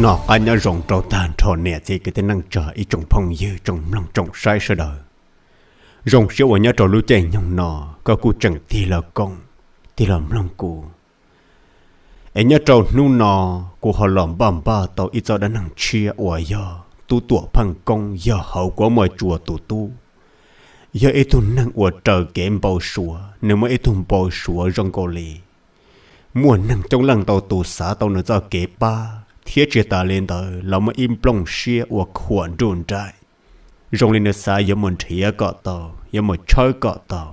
Noj qab nyob zoo rau tag nrho niam txiv kwv tij neej tsa ib tsoom phooj ywg tsoom mloog tsoom saib sawv daws. Zoo siab uas nyob rau lub caij nyoog no koj kuj tseem tig los koom, tig los mloog kuv. Es nyob rau hnub no kuv ho los npaj npaj tau ib txoj dab neeg tshiab uas yog tub Tuam Pheej Koob yog Hauv Kuab Muaj Tsuas tus tub. Yog ib tug neeg uas raws kev npau suav, nws muaj ib tug npau suav zoo nkaus li muaj neeg coob leej ntau tus xav tau nws txoj kev pab thiab tsis tas li ntawd los muaj ib nplooj siab uas khuam nruj nraim, zoo li nws xav yuav mus nrhiav kom tau, yuav mus tshawb kom tau.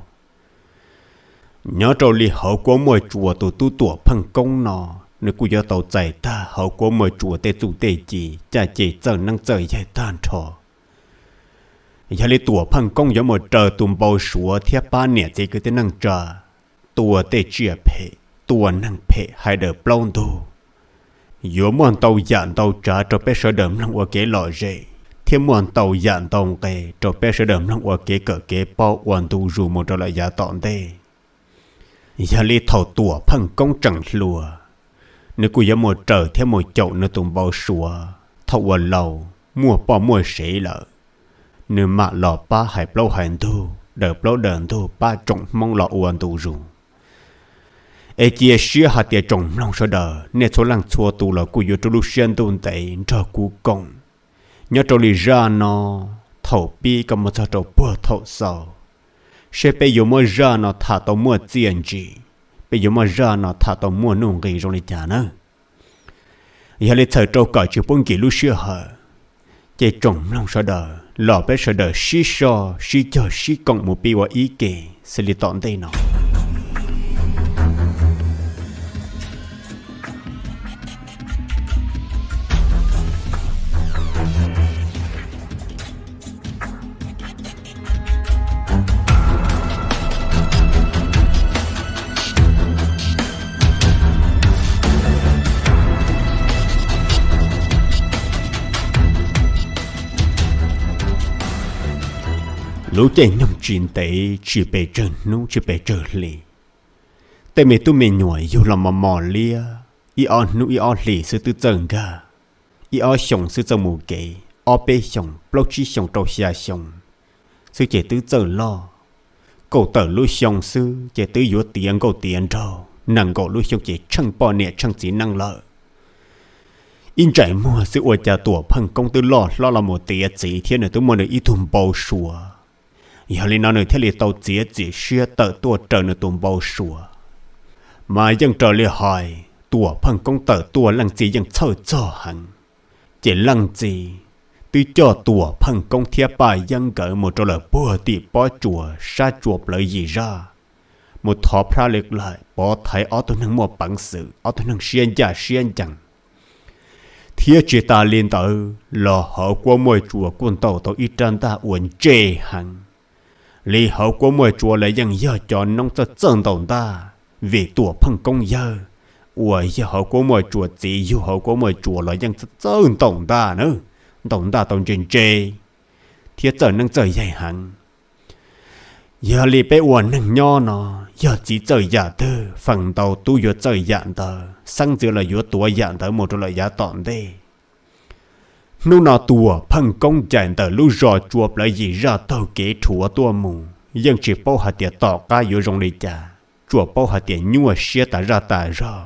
Nyob rau li Hauv Kuab Muaj Tsuas tus tub Tuam Pheej Koob no, nws kuj yuav tau txais tag Hauv Kuab Muaj Tsuas tej txuj tej ci, caj ces txawj neeb txawj yaig tag nrho. Yog li Tuam Pheej Koob yuav mus raws tus npau suav thiab pab niam txiv kwv tij neej tsa tua tej tsiaj phem, tua neeg phem hais daws plaub ntug. Yuav muaj ntau yam ntau tsav rau peb sawv daws mloog ua kev lom zem, thiab muaj ntau yam ntau nqe rau peb sawv daws mloog ua kev kawm kev paub ua ntu zus mus rau lawm yav tom ntej. Yog li thaum Tuam Pheej Koob tseem hluas, nws kuj yuav mus raws thiab mus caum nws tus npau suav. Thaum uas laus muaj poj muaj sev lawm, nws mam los pab hais plaub hais ntug, daws plaub daws ntug pab tsoom Hmoob los ua ntu zus. Es cia siab hais tias tsoom mloog sawv daws nej txhua leej txhua tus los kuj yuav rub lub siab ntuj ntev nrog kuv koom. Nyob rau li zaj no, thaum pib kom mus txog rau puag thaum xaus, seb peb yuav muab zaj no tham tau muaj txiaj ntsim, peb yuav muab zaj no tham tau muaj nuj nqis zoo li cas nawb. Yog li txhawm rau kom tsis pub nkim lub sij hawm, ces tsoom mloog sawv daws los peb sawv daws sib soj sib cog sib koom mus pib ua ib ke xws li tom ntej no. Lub caij nyoog tsis ntev tsis pes tsawg hnub tsis pes tsawg hlis, tej me tub me nyuam yug los mos mos liab, ib ob hnub ib ob hlis xwb twb txawj nkag, ib ob xyoos xwb txawj mus kev, ob peb xyoos plaub tsib xyoos rau xya xyoo xwb ces twb txawj loj. Kaum tawm lub xyoo xwb ces twb yuav tiav nkauj tiav nraug, nees nkaum lub xyoo ces tsheej poj niam tsheej txiv neej lawm. Ib ntsais muag xwb ua cas Tuam Pheej Koob twb loj hlob los mus tiav txiv thiab nws twb muaj nws ib tug npau suav. Yog li no nws thiaj li tau txiav txim siab tawm tuaj raws nws tus npau suav. Mas yeej raws li hais Tuam Pheej Koob tawm tuaj leej txiv yeej txhawj txog heev. Ces leej txiv twb coj Tuam Pheej Koob thiab Paj Yeeb nkawd mus rau lawm puag tim pob tsuas sab tsua plawv yim zaj, mus thov plab li laim pov thaiv ob tug neeg muaj peev xwm, ob tug neeg siab ncaj siab ncees. Thiab tsis tas li ntawd los Hauv Kuab Muaj Tsuas kuj ntaus tau ib rab ntaj uas ntse heev. Li Hauv Kuab Muaj Tsuas los yeej yog cov noob txawj txawj ntaus ntaj, vim Tuam Pheej Koob yawg uas yog Hauv Kuab Muaj Tsuas txiv yug Hauv Kuab Muaj Tsuas los yeej txawj txawj ntaus ntaj na, ntaus ntaj tau ntse ntse thiab txawj neeb txawj yaig heev. Yog li peb ua neeg nyob no, yog txiv txawj yam twg feem ntau tub yuav txawj yam ntawd, xeeb ntxwv los yuav tuav yam ntawd mus rau lawm yav tom ntej. Hnub no Tuam Pheej Koob ncaim ntawm lub zos tsua plawv yim zaj taug kev rhuav tuaj mus, yeej tsis paub hais tias tom qab yuav zoo li cas, tsuas paub hais tias nyuaj siab tas zaj tas zog.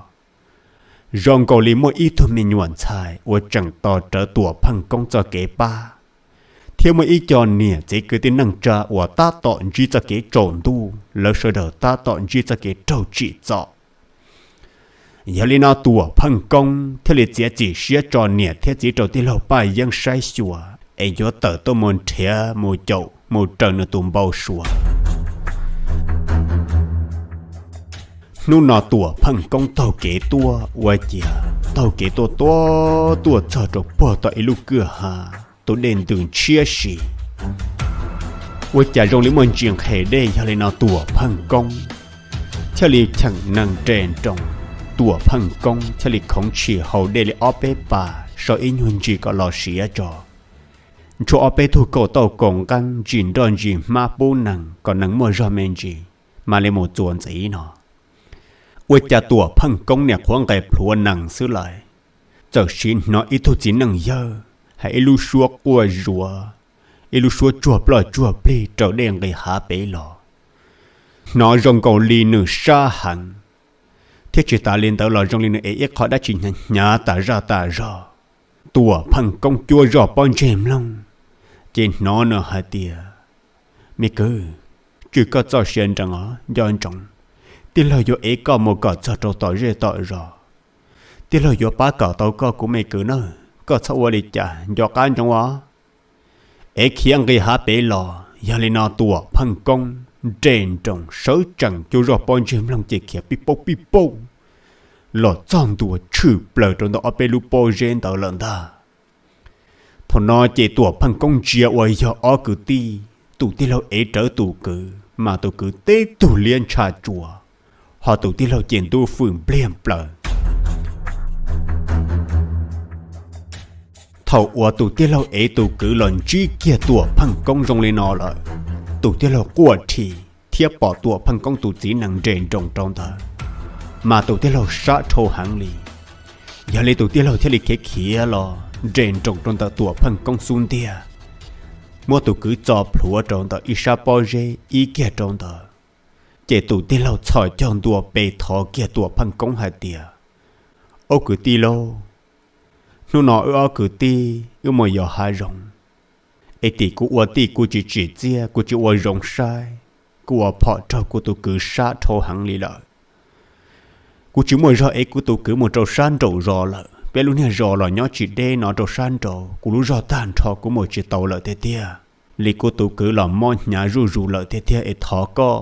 Zoo nkaus li muaj ib tug me nyuam ntxhais uas tseem tos rawv Tuam Pheej Koob txoj kev pab, thiab muaj ib co niam txiv kwv tij neej tsa uas tab tom ntsib txoj kev tsaus ntuj, lawv sawv daws tab tom ntsib txoj kev raug tsim txom. Yog li no Tuam Pheej Koob thiaj li txiav txim siab tso niam thiab txiv rau tij laug Paj Yeeb saib xyuas es yuav tawm tuaj mus nrhiav mus caum mus raws nws tus npau suav. Hnub no Tuam Pheej Koob taug kev tuaj ua ciav taug kev tuaj tuaj tuaj txog rau puag tom ib lub kwj ha, tus dej ntws ntshiab si. Ua cas zoo li muaj ntsis nqhes dej, yog li no Tuam Pheej Koob thiaj li cheem nees res nroos, Tuam Pheej Koob thiaj li khoov tshis haus dej li ob peb pas, sau ib nyuag ntsis kom los siav tso, ntshuab ob peb tug kaum tauj kaum nqeeb ntsis nroj ntsis hmab pub nees kom nees muaj zog me ntsis, mam li mus txuas ntxiv no. Ua cas Tuam Pheej Koob niam qhuav nqes plhuav nees xwb lawm, txawm sim hnov ib tug txiv neej yawg hais ib lub suab quaj zuav, ib lub suab tsuag ploj tsuag plig raws dej nqis hav pem los. Hnov zoo nkaus li nws sab heev, thiab tsis tas li ntawd los zoo li nws ev ib qho dab tsi hnyav hnyav tas zaj tas zog. Tuam Pheej Koob cuab zoj pob ntseg mloog, ces hnov nws hais tias, Me kwv, tswj koj txoj sia nrees os nco ntsoov, tij laug yuav ev koj mus kom txog rau tom zej tom zos. Tij laug yuav pab kom tau koj kuv me kwv nawb, koj txhob ua li cas nco qab ntsoov os. Ev khiav nqis hav pem los. Yog li no Tuam Pheej Koob nres nroos sawv tsees cuab zoj pob ntseg mloog ces khiav pib paub pib paub los txog ntua tshwm plaws rau ntawm ob peb lub pob zeb ntawd lawm ntag. Thaum no ces Tuam Pheej Koob ntsia uas yog ob kwv tij, tus tij laug ev rawv tus kwv mas tus kwv teb tug liab ntsha tsuas, ho tus tij laug ces ntub fwm npliag plaws. Thaum uas tus tij laug ev tus kwv los ntsib kiag Tuam Pheej Koob zoo li no lawm, tus tij laug quaj rhi thiab pom Tuam Pheej Koob tus txiv nees nres nroos rau ntawd, mas tus tij laug sab dhau heev li. Yog li tus tij laug thiaj li khiav khiav los nres nroos rau ntawm Tuam Pheej Koob xub ntiag, muab tus kwv txo plhuav rau ntawm ib sab pob zeb ib kiag rau ntawd. Ces tus tij laug txhos caug ntua pe thov kiag Tuam Pheej Koob hais tias, Ob kwv tij lauj, hnub no wb ob kwv tij wb mus yos hav zoov, es tim kuv ua tij kuv tsis tsim txiaj, kuv tsis ua zoov saib, kuv ua phom raug kuv tus kwv sab dhau heev li lawm. Kuv tsis muaj zog ev kuv tus kwv mus rau sab nraum zos lawm, peb lub niag zos los nyob tsis deb no rau sab nraud, kuv lub zog tag nrho kuv mus tsis tau lawm tiag tiag li. Kuv tus kwv los mob hnyav zuj zus lawm tiag tiag es thov koj,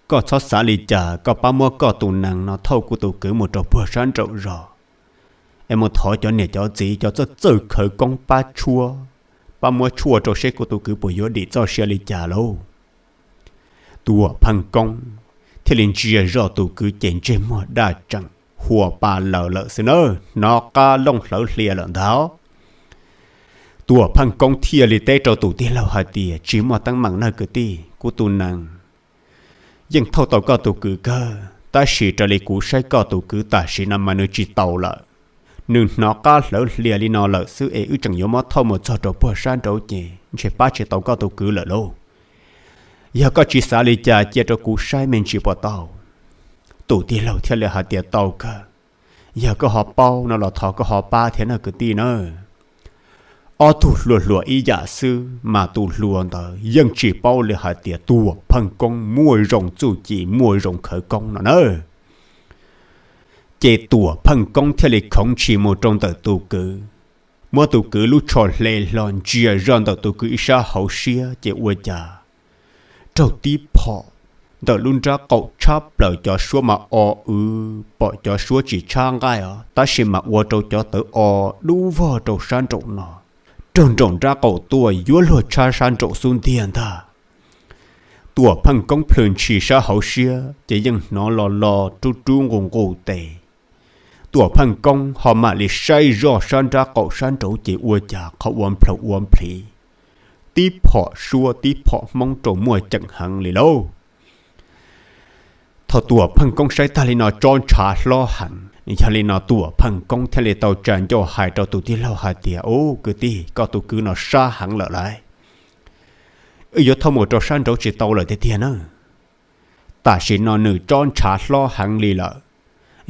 koj txhob xav li cas, koj pab muab koj tus nees no thauj kuv tus kwv mus rau puag sab nraum zos, es mus thov cov niam cov txiv cov txawj txawj khawv koob pab tshuab, pab muab tshuaj rau seb kuv tus kwv puas yuav dim txoj sia li cas lauj. Tuam Pheej Koob thiaj li ntsia zoj tus kwv ces ntsej muag daj tseem hua pa laws lawm xwb na, hnov qab looj hlawv hlia lawm ntag. Tuam Pheej Koob thiaj li teb rau tus tij laug hais tias, Tsis muaj teeb meem nawj kwv tij, kuv tus nees yeej thauj tau koj tus kwv kawg, tab sis raws li kuv saib koj tus kwv tam sim no mas nws tsis tau lawm. Nws hnov qab hlawv hlia li no lawm xwb es wb tseem yuav muab thauj mus txog rau puag sab nraud ces ntshe pab tsis tau koj tus kwv lawm lauj. Yog koj tsis xav li cas cia rau kuv saib me ntsis puas tau? Tus tij laug thiaj li hais tias, Tau kawg, yog koj ho paub no los thov koj ho pab thiab nawj kwv tij nawb. Ob tug hluas hluas ib yam xwb mas tus hluas ntawd yeej tsis paub li hais tias Tuam Pheej Koob muaj zoo txuj ci muaj zoo khawv koob no nawb. Ces Tuam Pheej Koob thiaj li khoov ntshis mus rau ntawm tus kwv, muab tus kwv lub tsho hle hlo ntsia zoj ntawm tus kwv ib sab hauv siab ces ua cas raug tib phom ntawm lub nrab qaum tshab plaws cov suab mas o w, pom cov suab tsis tshab nqaij os, tab sis mas ua rau cov tawv o dub vog rau sab nraum no, raug nraum nrab qaum tuaj yuav luag tshab sab nraum xub ntiag ntag. Tuam Pheej Koob plhws ntshis sab hauv siab ces yeej hnov lo lo rub rub nqus nqus tes. Tuam Pheej Koob ho mam li saib zoj sab nrab qaum sab nraud ces ua cas qhov ua nplhaus ua nplhiv, tib phom suab tib phom hmoob rau muaj ceem heev li lauj. Thaum Tuam Pheej Koob saib tag li no tsob ntshav hlob heev, yog li no Tuam Pheej Koob thiaj li tau tsa ncauj hais rau tus tij laug hais tias, Ub kwv tij, koj tus kwv no sab heev lawm lauj, wb yuav thauj mus rau sab nraud tsis tau lawm tiag tiag na. Tam sim no nws tsob ntshav hlob heev li lawm,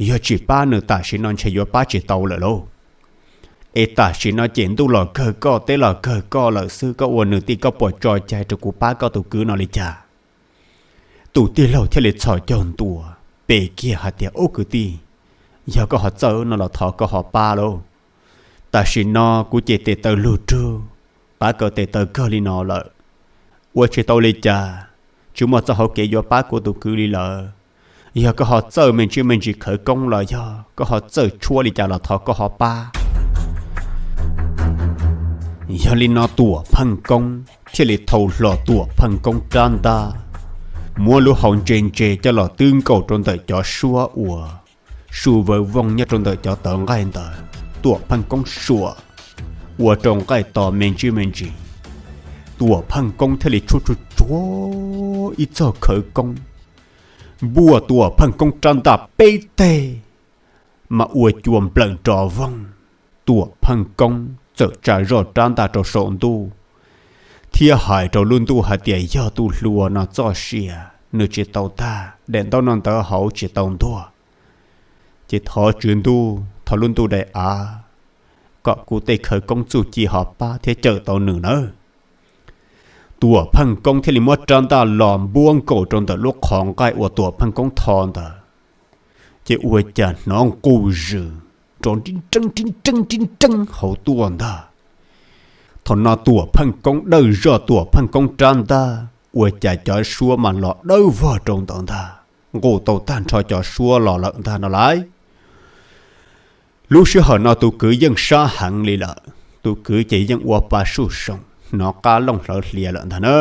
yog tsis pab nws tam sim no ntshe yuav pab tsis tau lawm lauj. Es tam sim no ces ntuj los kawg koj teb los kawg koj lawm xwb, koj ua nws tij koj puas tso cai rau kuv pab koj tus kwv no li cas? Tus tij laug thiaj li txhos caug ntua pe kiag hais tias, Ub kwv tij, yog koj ho txawj no los thov koj ho pab lauj. Tam sim no kuv ces tes taw lug rug, qav kaws tes taw kawg li no lawm, ua tsis tau li cas, tsis muaj txoj hauv kev yuav pab kuv tus kwv li lawm. Yog koj ho txawj me ntsis me ntsis khawv koob los yog koj ho txawj tshuab li cas los thov koj ho pab. Yog li no Tuam Pheej Koob thiaj li thau hlo Tuam Pheej Koob rab ntaj, muab lub hau ntse ntse coj los twb nkaus rau ntawm cov suab uas su vawv vooj nyob rau ntawm cov tawv nqaij ntawd. Tuam Pheej Koob suam ua rau nqaij to me ntsis me ntsis. Tuam Pheej Koob thiaj li tshuab tsuag tsuag ib txoj khawv koob, npuaj Tuam Pheej Koob rab ntaj peb teg, mas ua cua nplawm nrov voog. Tuam Pheej Koob txawm tsa zoj rab ntaj rau saum ntuj thiab hais rau lub ntuj hais tias yog tus hluas no txoj sia, nws tsis tau tag, daim ntaub no ntawd hauv tsis tau ntuag, ces thov tswv ntuj, thov lub ntuj daim av, kom kuv tej khawv koob txuj ci ho pab thiab cawm tau nws nawb. Tuam Pheej Koob thiaj li muab rab ntaj los npuab nkaus rau ntawm lub qhov nqaij uas Tuam Pheej Koob tho ntawd, ces ua cas hnov nqus zws nrov nrib nreeb nrib nreeb nrib nreeb hauv tuaj ntag. Thaum no Tuam Pheej Koob dawj zoj, Tuam Pheej Koob rab ntaj, ua cas cov suab mas los dawb vog rau ntawd ntag, nqus tau tag nrho cov suab los lawm ntag no lauj. Lub sij hawm no tus kwv yeej sab heev li lawm, tus kwv ces yeej ua pa suj soom hnov qab looj hlawv hlias lawm ntag na.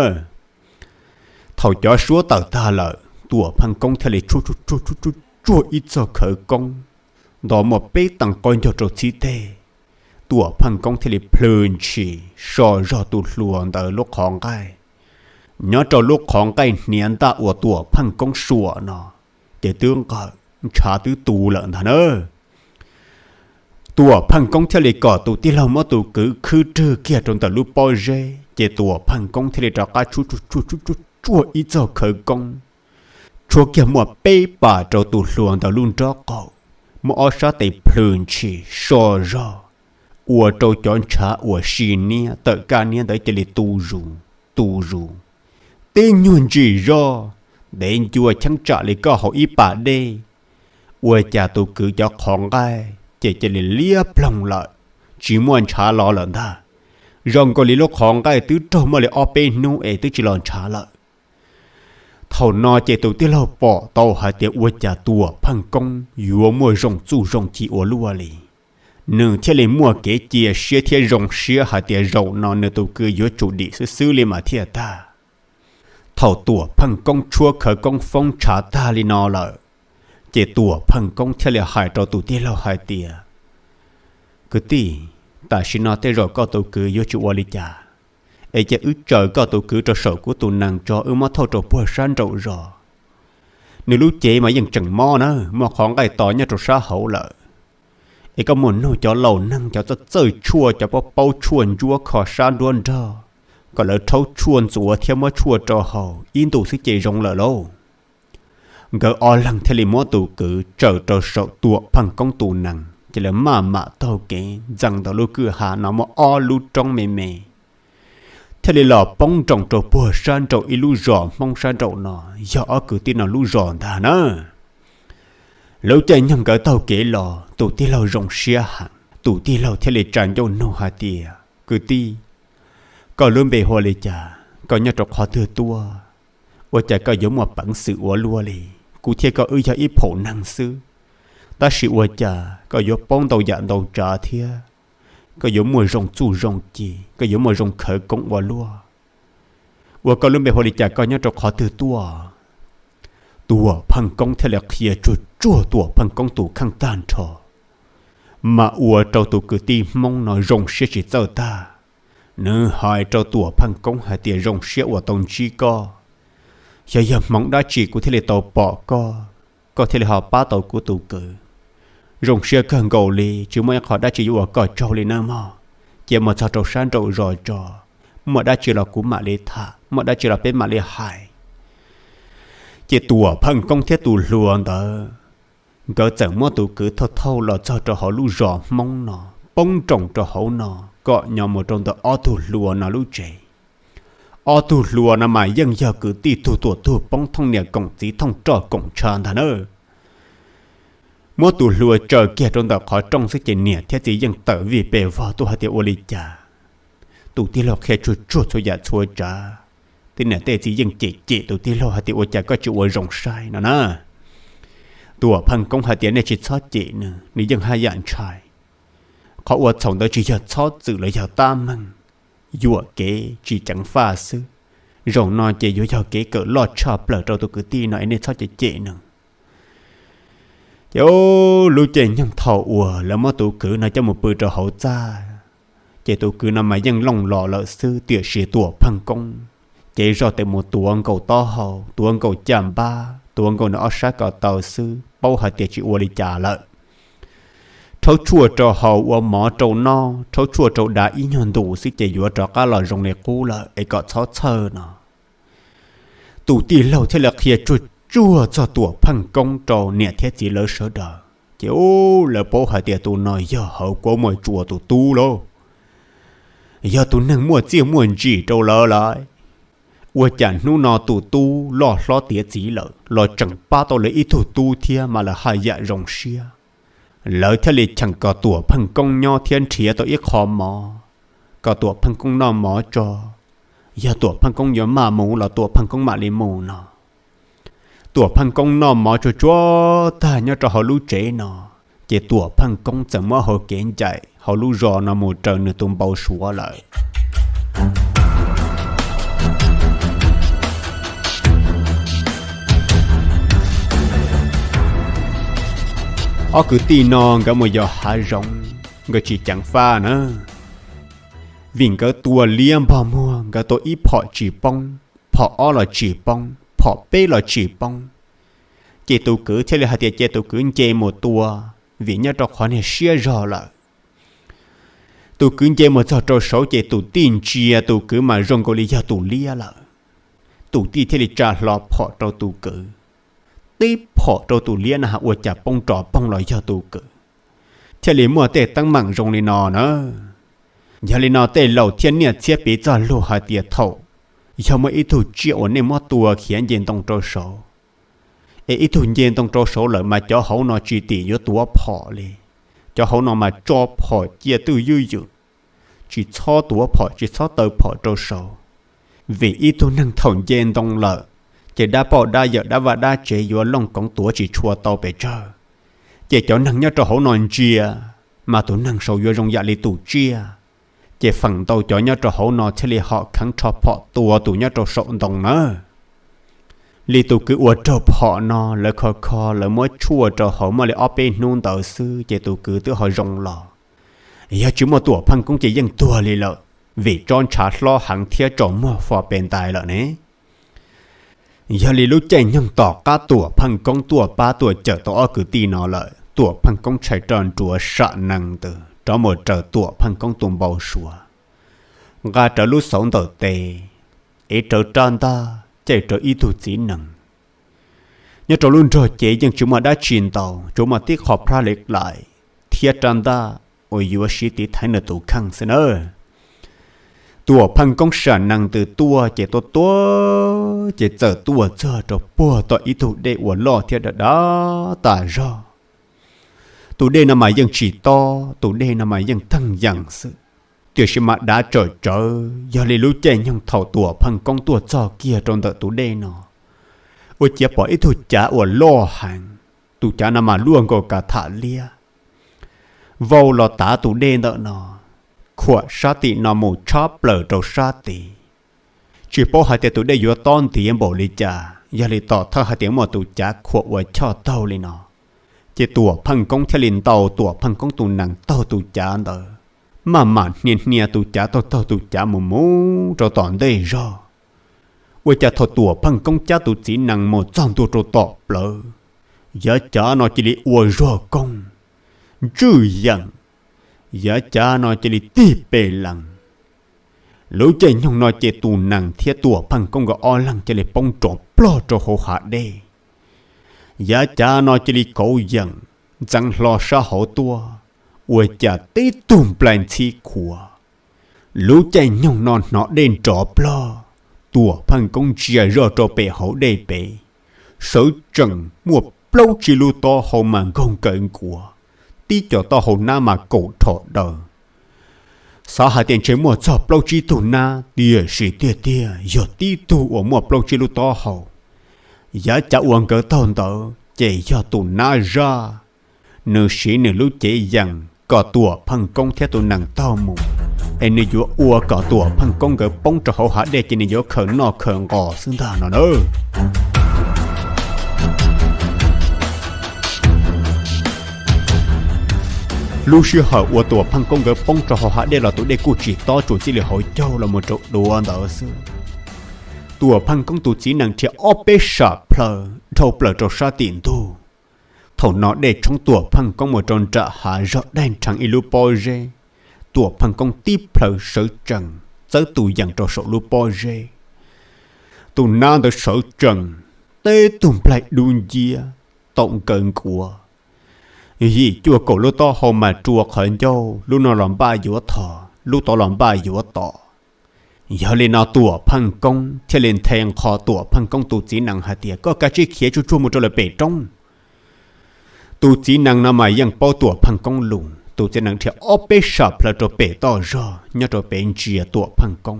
Thaum cov suab tawm tag lawm, Tuam Pheej Koob thiaj li tsuag tsuag tsuag tsuag tsuag ib txog khawv koob, nto muaj peb tee qaub ncaug rau txhib teg. Tuam Pheej Koob thiaj li plhws ntshis so zog tus hluas ntawd lub qhov nqaij. Nyob rau lub qhov nqaij hniav ntaj uas Tuam Pheej Koob suam no, ces twb nqawm, ntshav twb tu lawm ntag na. Tuam Pheej Koob thiaj li kom tus tij laug muab tus kwv khwb rwg kiag rau ntawm lub pob zeb, ces Tuam Pheej Koob thiaj li rov qab tsuag tsuag tsuag tsuag tsuag ib txog khawv koob, tshuab kiag muaj peb pas rau tus hluas ntawd lub nrob qaum, muab ob sab tes plhws ntshis so zog, ua rau cov ntshav uas si niab tawm kaj niab ntawd cia li tu zus, tu zus, tib nyuag ntsis zoj, ntev ncua cheeb tsam li koj haus ib pas dej. Ua cas tus kwv cov qhov nqaij ces cia li liab ploog lawm, tsis muaj ntshav los lawm ntag. Zoo nkaus li lub qhov nqaij twb raug muaj li ob peb hnub es twb tsis los ntshav lawm. Thaum no ces tus tij laug pom tau hais tias ua cas Tuam Pheej Koob yuav muaj zoo txuj zoo ci ua luaj li. Nws thiaj li muaj kev cia siab thiab zoo siab hais tias zaum no nws tus kwv yuav tsum dim xwb xwb li mas thiaj tag. Thaum Tuam Pheej Koob tshuab khawv koob foob ntshav tag li no lawm, ces Tuam Pheej Koob thiaj li hais rau tus tij laug hais tias, kwv tij, tam sim no tej zaum koj tus kwv yuav tsis ua li cas, es cia wb tsaws koj tus kwv rau saum kuv tus nees tso, wb muab thauj rau puag sab nraum zos. Nws lub cev mas yeej tseem mob na, muaj qhov nqaij to nyob rau sab hauv lawm. Es koj mus nug cov laus neeg, cov txawj txawj tshuaj, cov paub paub tshuaj ntsuab kho sab nruab nrog, kom lawv rhaub tshuaj ntxuav thiab muab tshuaj rau haus ib ntus xwb ces zoo lawm lauj. Nkawd ob leeg thiaj li muab tus kwv tsaws rau saum Tuam Pheej Koob tus nees, ces lawv maj mam taug kev ntxeev ntawm lub kwj ha no muaj ob lub roob me me, thiaj li los poob nroos rau puag sab nraum ib lub zos Hmoob sab nraum no, yog ob kwv tij no lub zos ntag na. Lub caij nyoog nkawd taug kev los, tus tij laug zoo siab heev, tus tij laug thiaj li tsa ncauj nug hais tias, kwv tij, koj lub npe hu ua li cas, koj nyob rau qhov twg tuaj? Ua cas koj yuav muaj peev xwm ua luaj li? Kuv thiab koj wb yog ib phaum neeg xwb, tab sis ua cas koj yuav paub ntau yam ntau tsav thiab koj yuav muaj zoo txuj zoo ci, koj yuav muaj zoo khawv koob ua luaj? Ua koj lub npe hu ua li cas, koj nyob rau qhov twg tuaj? Tuam Pheej Koob thiaj li qhia tsuag tsuag Tuam Pheej Koob tus kheej tag nrho, mas ua rau tus kwv tij Hmoob no zoo siab tsis txawj tag. Nws hais rau Tuam Pheej Koob hais tias, zoo siab uas tau ntsib koj, xyov yog hmoov dab tsi kuv thiaj li tau pom koj, koj thiaj li ho pab tau kuv tus kwv. Zoo siab kawg nkaus li, tsis muaj ib qho dab tsi yuav ua koj tsaug li nawb mog. Cia mus txog rau sab nraum zos tso, muaj dab tsi los kuv mam li tham, muaj dab tsi los peb mam li hais. Ces Tuam Pheej Koob thiab tus hluas ntawd, nkawd txawm muab tus kwv thauj thauj los txog rau hauv lub zos Hmoob no, poob nroos rau hauv no, kom nyo mus rau ntawm ob tug hluas no lub tsev. Ob tug hluas no mas yeej yog kwv tij tug tuam tug poob, thooj niam koom txiv, thooj roj koom tsha ntag na. Muab tus hluas tsaws kiag rau ntawm qhov rooj xwb ces niam thiab txiv yeej tawm vij pes vog tuaj hais tias, ua li cas tus tij laug qhia tsuag tsuag txhua yam txhua tsav, tej niam tej txiv yeej cem cem tus tij laug hais tias, ua cas koj tsis ua zoo saib no na. Tuam Pheej Koob hais tias, nej tsis txhob cem nws, nws yeej haj yam ntshai. Qhov ua txhaum ntawd tsis yog txhob txwm los yog tab meeg, yuam kev tsis ceev faj xwb. Zaum no ces yuav yog kev kawm loj tshaj plaws rau tus kwv tij no es nej txhob cem cem nws. Ces lub caij nyoog thaum uas lawv muab tus kwv no coj mus pw rau hauv txaj, ces tus kwv no mas yeej looj los lawm xwb, tiam sis Tuam Pheej Koob ces zoj tes mus tuav nkaus taub hau, tuav nkaus caj npab, tuav nkaus nws ob sab ko taw xwb, paub hais tias tsis ua li cas lawm. rhaub tshuaj rau haus, ua mov rau noj, rhaub tshuaj rau da ib nyuag ntus xwb ces yuav rov qab los zoo li qub lawm es kom txhob txhawj no. Tus tij laug thiaj li qhia tsuag tsuag txog Tuam Pheej Koob rau niam thiab txiv lawv sawv daws ces, u, lawv paub hais tias tus no yog Hawv Kuab Muaj Tsua tus tub lauj, yog tus neeg muaj txiaj muaj ntsim rau lawv lawm. Ua cas hnub no tus tub loj hlob tiav txiv lawm los tseem pab tau lawv ib tug tub thiab mas lawv haj yam zoo siab. Lawv thiaj li cheem kom Tuam Pheej Koob nyob thiab nrhiav tau ib qho mov kom Tuam Pheej Koob noj mov tso. Yog Tuam Pheej Koob yuav maj mus los Tuam Pheej Koob mam li mus no. Tuam Pheej Koob noj mov tsuag tsuag tag nyob rau hauv lub tsev no, ces Tuam Pheej Koob txawm muab hau kev ncaim hauv lub zos no mus raws nws tus npau suav lawm. Ob kwv tij no nkawd mus yos hav zoov, nkawd tsis ceev faj na, vim nkawd tua liab npog muag, nkawd tua ib phom tsis poob, phom ob los tsis poob, phom peb los tsis poob. Ces tus kwv thiaj li hais tias cia tus kwv nce mus tua, vim nyob rau qhov niag siab zog lawm. Tus kwv nce mus txog rau saud ces tus tij ntsia tus kwv mas zoo nkaus li yog tus liab lawm. Tus tij thiaj li tsa hlo phom rau tus kwv. Tib phom rau tus liab na has ua cas poob rov poog los yog tus kwv. Thiaj li muaj tej teeb meem zoo li no na. Yog li no tej laus thiaj niaj txhiab piv txoj lus hais tias thaum yog muaj ib tug tsiaj uas nej muab tua khiav nce ntoo rau saud, es ib tug nce ntoo rau saud lawm mas cov hauv no tsis tim yuav tuav phom li. Cov hauv no mas tso phom cia twj ywm, tsis txhob tuav phom, tsis txhob taw phom rau saud. Vim ib tug neeg thaum nce ntoo lawm, ces dab pauj dab yawm dab vaj dab tsev yuav looj koov tuav tsis tshua tau pes tsawg. Ces cov neeg nyob rau hauv no ntsia, mas tus neeg saud yuav zoo yam li tus tsiaj. Ces feem ntau cov nyob rau hauv no thiaj li hom kheev rho phom tua tus nyob rau saum ntoo na. Li tus kwv ua raug phom no, lawv kho kho lawv muab tshuaj rau haus muaj li ob peb hnub ntawd xwb ces tus kwv twb ho zoo los. Yog tsis muaj Tuam Pheej Koob ces yeej tuag li lawm, vim tsob ntshav hlob heev thiab tsaus muag fo pes ntais lawm ne. Yog li lub caij nyoog tom qab Tuam Pheej Koob tuaj pab tuaj cawm tau ob kwv tij no lawm, Tuam Pheej Koob tshais roj nruas sam nees ntws rov mus raws Tuam Pheej Koob tus npau suav, nqa rawv lub xauv ntawm tes, ev rawv rab ntaj caij rawv ib tug txiv nees. Nyob rau lub nrog cev yeej tsis muaj dab tsi ntau, tsuas muaj tib qho plab li laim thiab rab ntaj uas yuav siv tiv thaiv nws tus kheej xwb nawb. Tuam Pheej Koob sam nees ntws tuaj ces tuaj tuaj ces txawm tuaj txog rau puag tom ib tug dej uas loj thiab dav dav tas zog. Tus dej no mas yeej tsis tob, tus dej no mas yeej theej yees xwb, tiam sis mas dav tsawm tsawv. Yog li lub caij nyoog thaum Tuam Pheej Koob tuaj txog kiag rau ntawm tus dej no, ua ciav pom ib tug cav uas loj heev, tus cav no mas luaj nkaus kav tham liab, vau los tav tus dej ntawm no, khuam sab tim no mus tshab plaws rau sab tid. Tsis paub hais tias tus dej yuav tob ntiav npaum li cas, yog li tom thawj hais tias muaj tus cav khuam ua choj taug li no, ces Tuam Pheej Koob thiaj li ntaus Tuam Pheej Koob tus nees taug tus cav ntawd, maj mam hnia hnia tus cav taug taug tus cav mus mus rau tom ntej zog. Ua cas thaum Tuam Pheej Koob cab tus txiv nees mus txog ntua rau tom plawv, yav cav no cia li ua zog koog, ntswj yeem, yav cav no cia li tig pes lees. Lub caij nyoog no ces tus nees thiab Tuam Pheej Koob nkawd ob leeg cia li poob rov plog rau hauv hav dej. Yav cav no cia li kauv yeem, ntxeev hlo sab hauv tuaj, ua cas tib tug nplai ntxhib khuav. Lub caij nyoog no hnov dej nrov plog, Tuam Pheej Koob ntsia zoj rau pem hauv dej pem, sawv tsees muaj plaub tsib lub taub hau mas nkaug nkaws nkuav, tib co taub hau nab mas kaum rho daws. Xav hais tias ntshe muaj txog plaub tsib tug nab, tiam sis tiag tiag yog tib tug uas muaj plaub tsib lub taub hau. Yav cav uas nkawd taug ntawd ces yog tus nab zaj, nws siv nws lub cev yees kom Tuam Pheej Koob thiab tus nees taug mus, es nws yuav ua kom Tuam Pheej Koob nkawd poob rau hauv hav dej ces nws yuav khaws noj khaws nqos xwb ntag no nawb. Lub sij hawm uas Tuam Pheej Koob nkawd poob rau hauv hav dej los tus dej kuj tsis tob, tsuas txij li hauv caug los mus rau duav ntawd xwb. Tuam Pheej Koob tus txiv nees rhiav ob peb sam plhaw dhau plaws rau sab tim ntug, Thaum no dej tshoob Tuam Pheej Koob mus rau nram hav zog daig nrheev ib lub pob zeb. Tuam Pheej Koob tib plhaw sawv tsees txawb tus yees rau saum lub pob zeb. Tus nab ntawd sawv tsees, teb tug nplaig dub nciab, taum nkaws nkuav, yim cuaj kaum lub taub hau mas rua qhov ncauj, lub no los npaj yuav thov, lub tod los npaj yuav tom. Yog li no Tuam Pheej Koob thiaj li nthe nqho Tuam Pheej Koob tus txiv nees hais tias, koj kav tsij khiav tsuag tsuag mus rau lawm pem roob. Tus txiv nees no mas yeej paub Tuam Pheej Koob lus, tus txiv nees dhia ob peb sam plhaw rau pem toj zog nyob rau pem ntsia Tuam Pheej Koob.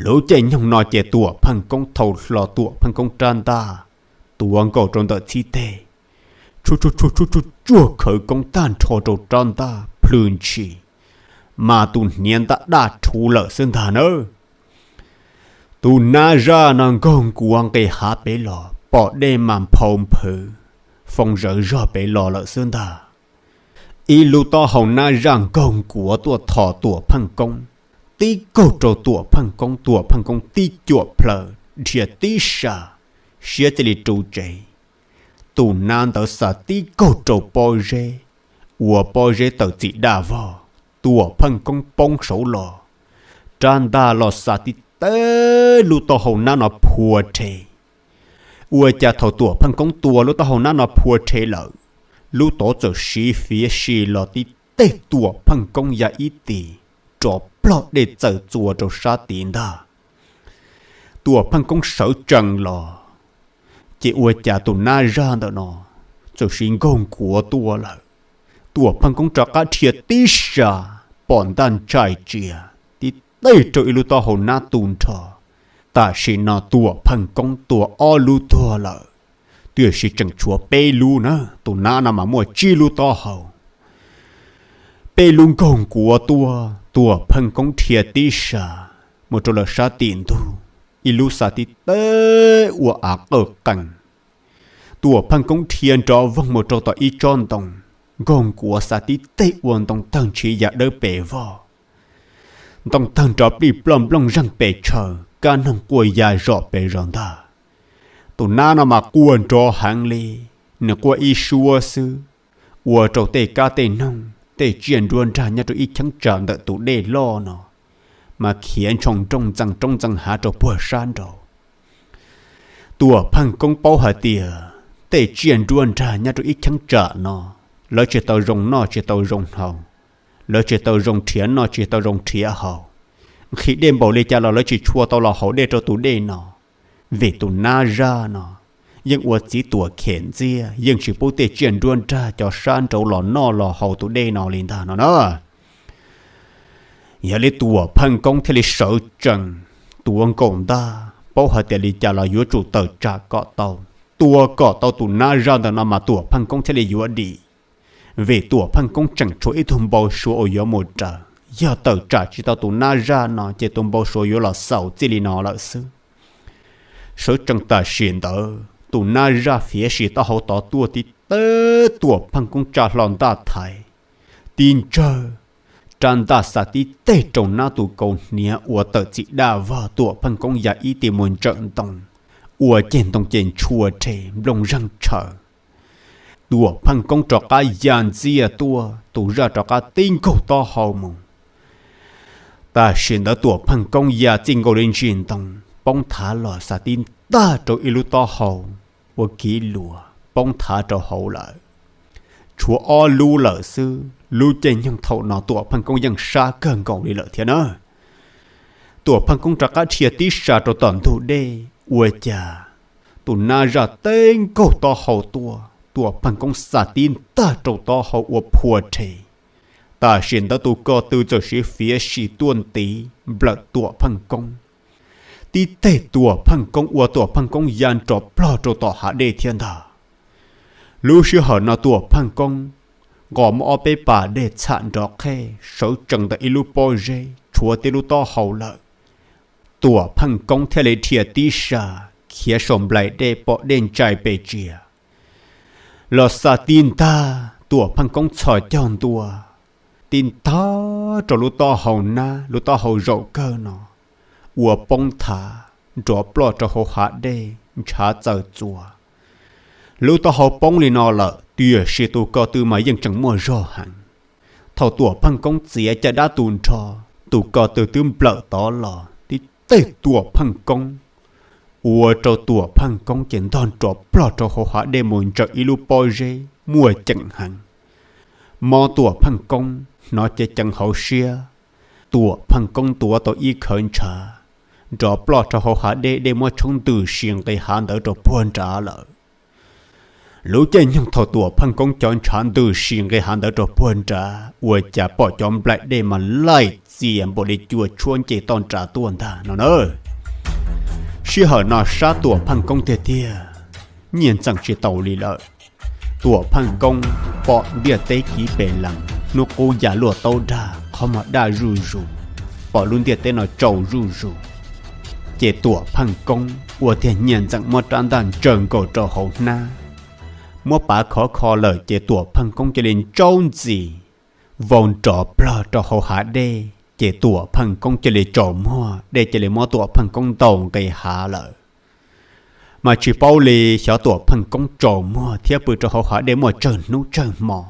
Lub caij nyoog no ces Tuam Pheej Koob thau hlo Tuam Pheej Koob rab ntaj, tuav nkaus rau ntawm txhib teg, tsuag tsuag tsuag tsuag khawv koob tag nrho rau rab ntaj plhws ntshis, mas tus hniav ntaj daj rhuv lawm xwb ntag nawb. Tus nab zaj no nkaug nkuav nqis hav pem los, pom dej mas nphau nphwv, foo zawv zog pem los lawm xwb ntag. Ib lub taub hau nab zaj nkaug nkuav tuaj thom Tuam Pheej Koob, tib kaug rau Tuam Pheej Koob, Tuam Pheej Koob tib cuam plhaw, dhia tib sa, siab cia li ru tsev. Tus nab ntawd xa tib kaug rau pob zeb, ua pob zeb tawm txim daj vog, Tuam Pheej Koob poob saud los, rab ntaj los xa tib teg lub taub hau nab no phua rhe. Ua cas thaum Tuam Pheej Koob tua lub taub hau nab no phua rhe lawm, lub tod txawm siv fiav si los tib teg Tuam Pheej Koob ya ib tis, rov plog dej txawm txua rau sab tid ntag. Tuam Pheej Koob sawv tsees los, ces ua cas tus nab zaj ntawm no txawm siv nkaug nkuav tuaj lawm. Tuam Pheej Koob rov qab dhia tib sa, pom ntaj ntsais tsias tib teg rau ib lub taub hau nab tu nrho. Tam sim no Tuam Pheej Koob tua ob lub tuag lawm, tiam sis tseem tshuav peb lub na, tus nab no mas muaj tsib lub taub hau. Peb lub nkaug nkuav tuaj, Tuam Pheej Koob dhia tib sa mus rau lawv sab tim ntug, ib lub xa tib teg ua av qawj qees. Tuam Pheej Koob dhia nrov voog mus rau tom ib tsob ntoo, nkaug nkuav xa tib teg ua ntoo tawg ntshiv ya dawb pes vog. Ntoo tawg nrov plij ploj nplooj zeeg pes tshaw, kab noog quaj ya zom pes zos ntag. Tus nab no mas quaj nrov heev li, nws quaj ib suab xwb, ua rau tej kab tej noog tej tsiaj nruab nrag nyob rau ib cheeb tsam ntawm tus dej loj no mas khiav ntshoo nrooj ntxees roob ntxees hav rau puag sab nraud. Tuam Pheej Koob paub hais tias tej tsiaj nruab nrag nyob rau ib cheeb tsam no, lawv tsis tau zoo noj tsis tau zoo haus, lawv tsis tau zoo nrhiav noj tsis tau zoo nrhiav haus, nqhis dej npaum li cas los lawv tsis tshua tau los haus dej rau tus dej no. Vim tus nab zaj no yeej ua txiv tuam khem ntxiag, yeej tsis pub tej tsiaj nruab nrag cov sab nraud los noj los haus tus dej no li ntag no na. Yog li Tuam Pheej Koob thiaj li sawv tsees, tuav nkaus ntaj, paub hais tias li cas los yuav tsum tawm tsam kom tau, tua kom tau tus nab zaj ntawm no mas Tuam Pheej Koob thiaj li yuav dim. Vim Tuam Pheej Koob tseem tshuav ib tug npau suav uas yuav mus raws, yog tawm tsam tsis tau tus nab zaj no ces tus npau suav yuav los xaus txij li no lawm xwb. Sawv tsees tam sim ntawd tus nab zaj fiav sim taub hau tod tuaj tib teg, Tuam Pheej Koob tsa hlo ntaj thaiv, tib ntsawg, rab ntaj xa tib teg rau nab tus kaus hniav ua tawm txim daj vog, Tuam Pheej Koob ya ib tis mus ntsawm ntoo, ua ceg ntoo ces ntshua rhe nplooj zeeg tshaw. Tuam Pheej Koob rov qab ya ntxiag tuaj, tus zaj rov qab tib nkaug taub hau mus. Tam sim ntawd Tuam Pheej Koob ya txij nkaus li ntsis ntoo, poob thav los xa tib tag rau ib lub taub hau ua kiv luas poob thav rau hauv lawm. Tshuav ob lub lawm xwb, lub caij nyoog thaum no Tuam Pheej Koob yeej sab kawg nkaus li lawm thiab na. Tuam Pheej Koob rov qab dhia tib sa rau tom ntug dej, ua cas tus nab zaj tib nkaug taub hau tuaj, Tuam Pheej Koob xa tib ntag rau taub hau ua phua rhe. Tam sim ntawd tus ko tw txawm siv fiav sim tuaj ntiv nplawm Tuam Pheej Koob. Tib teg Tuam Pheej Koob ua Tuam Pheej Koob ya nrov plog rau tom hav dej thiab ntag. Lub sij hawm no Tuam Pheej Koob nqos muaj ob peb pas dej txham nrov qhej sawv tsees ntawm ib lub pob zeb tshuav tib lub taub hau lawm. Tuam Pheej Koob thiaj li dhia tib sa khiav saum nplaim dej pom dej ntsais pes tsias los xa tib ntag, Tuam Pheej Koob txhos caug ntua tib ntag rau lub taub hau nab, lub taub hau zaum kawg no ua poob thav nrov ploj rau hauv hav dej ntshav txaws txuas. Lub taub hau poob li no lawm tiam sis tus ko tw mas yeej tseem muaj zog heev. Thaum Tuam Pheej Koob txiav caj dab tu nrho, tus ko tw twb nplawm tod los tib teg Tuam Pheej Koob, ua rau Tuam Pheej Koob ces ntog nrov plog rau hauv hav dej mus ntsawm ib lub pob zeb muaj ceem heev. Mob Tuam Pheej Koob hnov cev ceev hauv siab, Tuam Pheej Koob tuav tau ib khawv ntshav, nrov ploj rau hauv hav dej, dej muab tshoob ntws si nqis hav ntawd rau puag nrad lawm. Lub caij nyoog thaum Tuam Pheej Koob cov ntshav ntws si nqis hav ntawd rau puag nrad, ua cas pom cov nplaim dej mas laim txias npaum li cua tshuab nce toj nrad tuaj ntag no na. Sij hawm no sab Tuam Pheej Koob tiag tiag, nyiaj ntxeem tsis tau li lawm. Tuam Pheej Koob pom ntiaj teb kiv pes lees, hnub qub ya luaj taub dag, qhov muag daj zuj zus, pom lub ntiaj teb no tsaus zuj zus. Ces Tuam Pheej Koob ua tiag nyiaj ntxeem muab rab ntaj ntsaws nkaus rau hauv hnab, muab pav khov kho lawm ces Tuam Pheej Koob cia li ntsaub ntxis, vau nrov plog rau hauv hav dej ces Tuam Pheej Koob cia li tsaus muag, dej cia li muab Tuam Pheej Koob ntaus nqis hav lawm. Mas tsis paub li, xyov Tuam Pheej Koob tsaus muag thiab pw rau hauv hav dej muaj tsawg hnub tsawg hmo.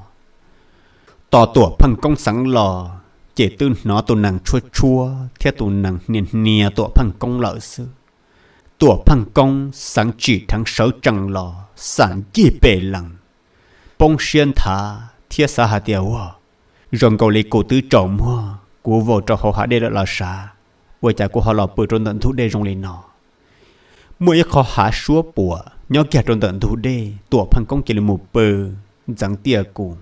Tos Tuam Pheej Koob xeev los, ces twb hnov tus nees tshuab tshuab thiab tus nees hnia hnia Tuam Pheej Koob lawm xwb. Tuam Pheej Koob xeev tsim dheev sawv tsees los xam ncig pes lees, poob siab nthav thiab xav hais tias, ua, zoo nkaus li kuv twb tsaus muag, kuv vau rau hauv hav dej lawm los sav, ua cas kuv ho los pw rau ntawm ntug dej zoo li no. Muaj ib qho hav suab puam nyob kiag rau ntawm ntug dej, Tuam Pheej Koob cia li mus pw ntxeev tiaj kuv.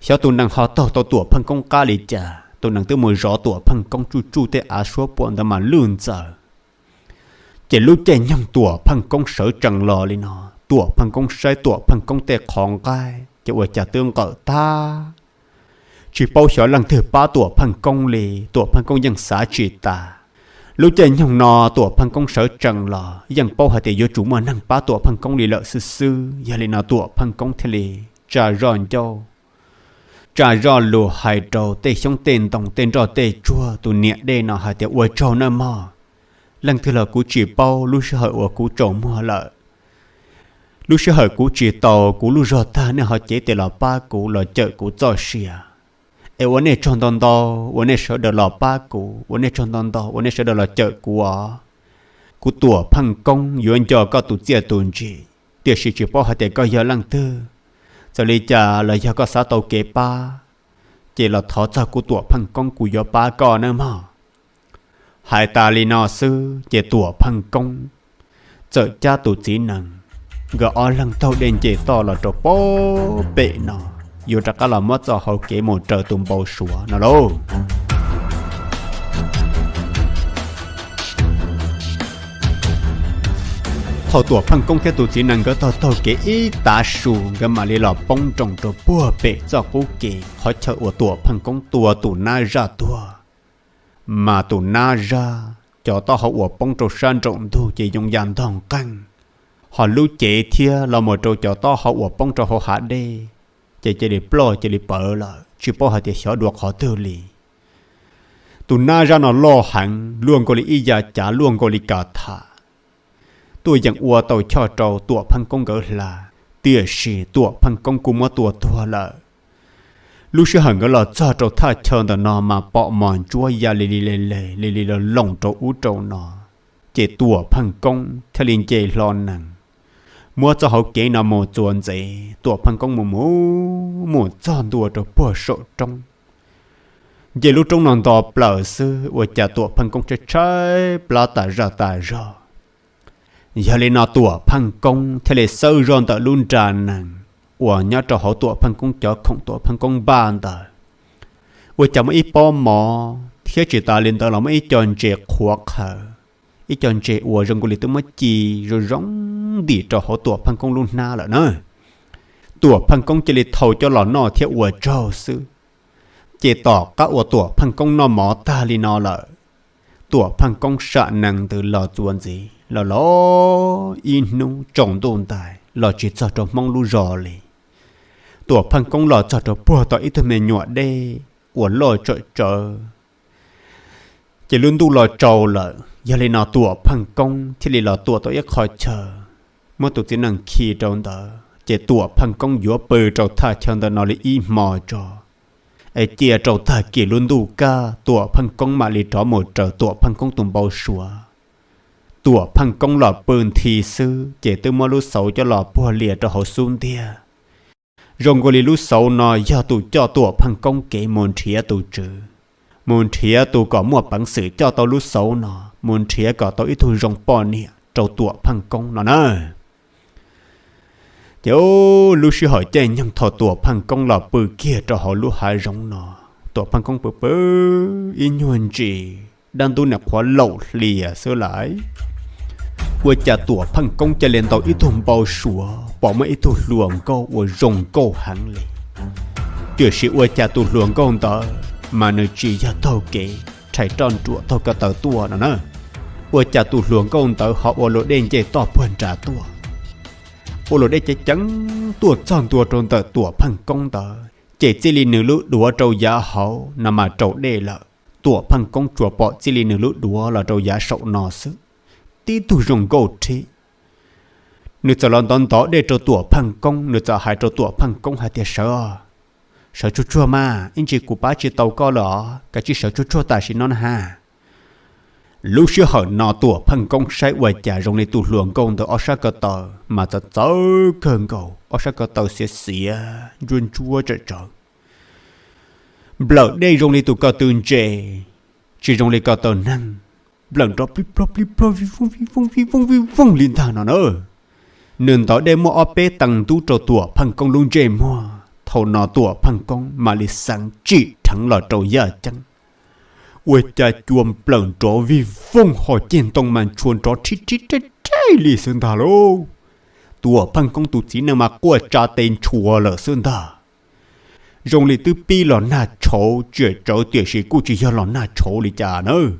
Xyov tus nees ho taug tau Tuam Pheej Koob qab li cas, tus nees twb mus zov Tuam Pheej Koob tsuj tsuj tej av suab puam ntawd mas lwj ntxaws. Ces lub caij nyoog Tuam Pheej Koob sawv tsees los li no, Tuam Pheej Koob saib Tuam Pheej Koob tej qhov nqaij ces ua cas twb nqawm tag, tsis paub xyov leej twg pab Tuam Pheej Koob li, Tuam Pheej Koob yeej xav tsis tas. Lub caij nyoog no Tuam Pheej Koob sawv tsees los yeej paub hais tias yuav tsum muaj neeg pab Tuam Pheej Koob li lawm xwb xwb, yog li no Tuam Pheej Koob thiaj li tsa zoj ncauj, tsa zoj lus hais rau tej xyoob tej ntoo tej nroj tej tsuag tus niam dej no hais tias, ua tsaug nawb mog, leej twg los kuv tsis paub, lub sij hawm uas kuv tsaus muag lawm, lub sij hawm kuv tsis tau kuv lub zog tag nej ho cev tes los pab kuv los cawm kuv txoj sia. Es ua nej tsaug ntau ntau uas nej sawv daws los pab kuv, ua nej tsaug ntau ntau uas nej sawv daws los cawm kuv os. Kuv Tuam Pheej Koob yuav nco koj tus txiaj tus ntsim, tiam sis tsis paub hais tias koj yog leej twg. Txawm li cas los yog koj xav tau kev pab, ces los thov txog kuv Tuam Pheej Koob kuv yuav pab koj nawb mog. Hais tas li no xwb ces Tuam Pheej Koob txawm cab tus txiv nees, nkawd ob leeg taug dej nce toj los rau pem no, yuav rov qab los muab txoj hau kev mus raws tus npau suav no lauj. Thaum Tuam Pheej Koob thiab tus txiv nees nkawd taug taug kev ib tav su, nkawd mam li los poob nroos rau puag pem txoj qub kev qhov chaw uas Tuam Pheej Koob tua tus nab zaj tuag. Mas tus nab zaj cov taub hau uas poob rau sab nraum ntug ces yoo ya ntog nqeeg, ho lub cev thiab los mus rau cov taub hau uas poob rau hauv hav dej ces cia li ploj cia li pawv lawm, tsis paub hais tias xyov dua qhov twg li. Tus nab zaj no loj heev, luaj nkaus li ib yav cav, luaj nkaus li ka tham, tuaj yeem ua tau choj rau Tuam Pheej Koob nkawd hla, tiam sis Tuam Pheej Koob kuj muab tua tuag lawm. Lub sij hawm nkawd los txog rau thaj chaw ntawm no mas pom mos ntsuab ya li li le le li li los loos rau ub rau no, ces Tuam Pheej Koob thiaj li nce hlo nees, muab txoj hauv kev no mus txuas ntxiv, Tuam Pheej Koob mus mus mus txog ntua rau puag saum roob. Nce lub roob no nto plaws xwb ua cas Tuam Pheej Koob tshaib tshaib plab tas zaj tas zog. Yog li no Tuam Pheej Koob thiaj li xawb zoj ntawm lub nra nees uas nyob rau hauv Tuam Pheej Koob cov khoom Tuam Pheej Koob npaj ntawd, ua cas muaj ib pob mov thiab tsis tas li ntawd los muaj ib co ntses qhuav qhawv, ib co ntses uas zoo nkaus li twb muab ci zoo zoo ntim rau hauv Tuam Pheej Koob lub hnab lawm na. Tuam Pheej Koob cia li thau coj los noj thiab ua tsaug xwb. Ces tom qab uas Tuam Pheej Koob noj mov tag li no lawm, Tuam Pheej Koob sam nees ntws los txuas ntxiv los los ib hnub tsaus ntuj ntais los tsis txog rau Hmoob lub zos li. Tuam Pheej Koob los txog rau puag tom ib tug me nyuam dej uas loj tsawm tsawv. Ces lub ntuj los tsaus lawm, yog li no Tuam Pheej Koob thiaj li los tuam tau ib qho chaw, muab tus txiv neej khi rau ntawd ces Tuam Pheej Koob yuav pw rau thaj chaw ntawm no li ib hmo tso. Es cia rau tag kis lub ntuj kaj Tuam Pheej Koob mam li rov mus raws Tuam Pheej Koob tus npau suav. Tuam Pheej Koob los pw nthi xwb ces twb muab lub xauv coj los puag lias rau hauv xub ntiag. Zoo nkaus li lub xauv no yog tus coj Tuam Pheej Koob kev mus nrhiav tus tswv, mus nrhiav tus kom muaj peev xwm coj tau lub xauv no, mus nrhiav kom tau ib tug zoo poj niam rau Tuam Pheej Koob no na. Ces lub sij hawm caij nyoog thaum Tuam Pheej Koob los pw kiag rau hauv lub hav zoov no, Tuam Pheej Koob pw pw ib nyuag ntsis, dab ntub nim qhuav laum hlias xwb lawm, ua cas Tuam Pheej Koob cia li ntaus ib tug npau suav pom muaj ib tug hluas nkauj uas zoo nkauj heev li. Tiam sis ua cas tus hluas nkauj ntawd mas nws tsis yog taug kev rhais roj nruam taug ko taw tuaj no na. Ua cas tus hluas nkauj ntawd ho ua luam dej nce toj puag nrad tuaj, ua luam dej ceev ceev tuaj txog ntua rau ntawm Tuam Pheej Koob ntawd ces txij li nws lub duav rau yav hauv no mas raus dej lawm. Tuam Pheej Koob tsuas pom txij li nws lub duav los rau yav saum no xwb, tib tug zoo nkauj rhib. Nws txawm los ntov ntov dej rau Tuam Pheej Koob, nws txawm hais rau Tuam Pheej Koob hais tias, Sawv, sawv tsuag tsuag mas, ib ntsis kuv pab tsis tau koj lawm os, kav tsij sawv tsuag tsuag tam sim no na ha. Lub sij hawm no Tuam Pheej Koob saib ua cas zoo li tus hluas nkauj ntawd ob sab ko taw mas txawv txawv kawg nkaus, ob sab ko taw xiav xiav ntsuab ntsuab tsawm tsawv, nplawm dej zoo li tus ko tw ntse, tsis zoo li ko taw neeg, nplawm nrov plib plog plib plog vij vooj vij vooj vij vooj vij vooj li ntag no na. Nws ntov dej muaj ob peb tee ntub rau Tuam Pheej Koob lub ntsej muag, thaum no Tuam Pheej Koob mam li xeev tsim dheev los rau yaj ceeb. Ua cas cua nplawm nrov vij vooj ho ceg ntoo mas tshua nrov rhib rhib raij raij li xwb ntag lauj. Tuam Pheej Koob tus txiv neej mas quaj tsa tes ntshua lawm xwb ntag. Zoo li twb pib los nag tshauv tsiam tsawv tiam sis kuj tsis yog los nag tshauv li cas nawb.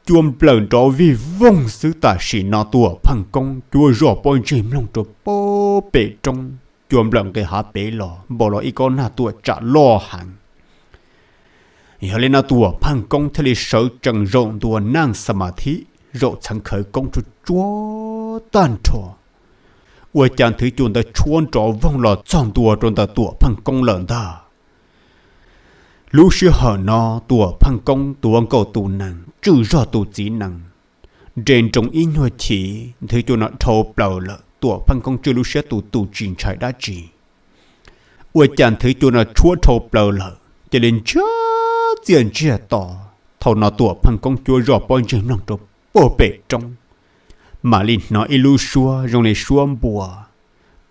Cua nplawm nrov vij vooj xwb tam sim no Tuam Pheej Koob cuab zoj pob ntseg mloog rau pem roob, cua nplawm nqis hav pem los npau los ib kob nag tuam tsam loj heev. Yog li no Tuam Pheej Koob thiaj li sawv tsees zaum ntua neej xa mas thib zaum txheev khawv koob tsuag tsuag tag nrho. Ua cas nthwv cua ntawd tshuab nrov voog los txog ntua rau ntawm Tuam Pheej Koob lawm ntag. Lub sij hawm no Tuam Pheej Koob tuav nkaus tus nees tswj zog tus txiv nees, nres nroos ib nyuag chim nthwv cua no dhau plaws lawm, Tuam Pheej Koob tswj lub siab tus tus tsis ntshai dab tsi. Ua cas nthwv cua no tshuab dhau plaws lawm cia li ntsiag txiaj ntsiag to. Thaum no Tuam Pheej Koob cuab zoj pob ntseg mloog rau puag pem roob, mam li hnov ib lub suab zoo li suab npua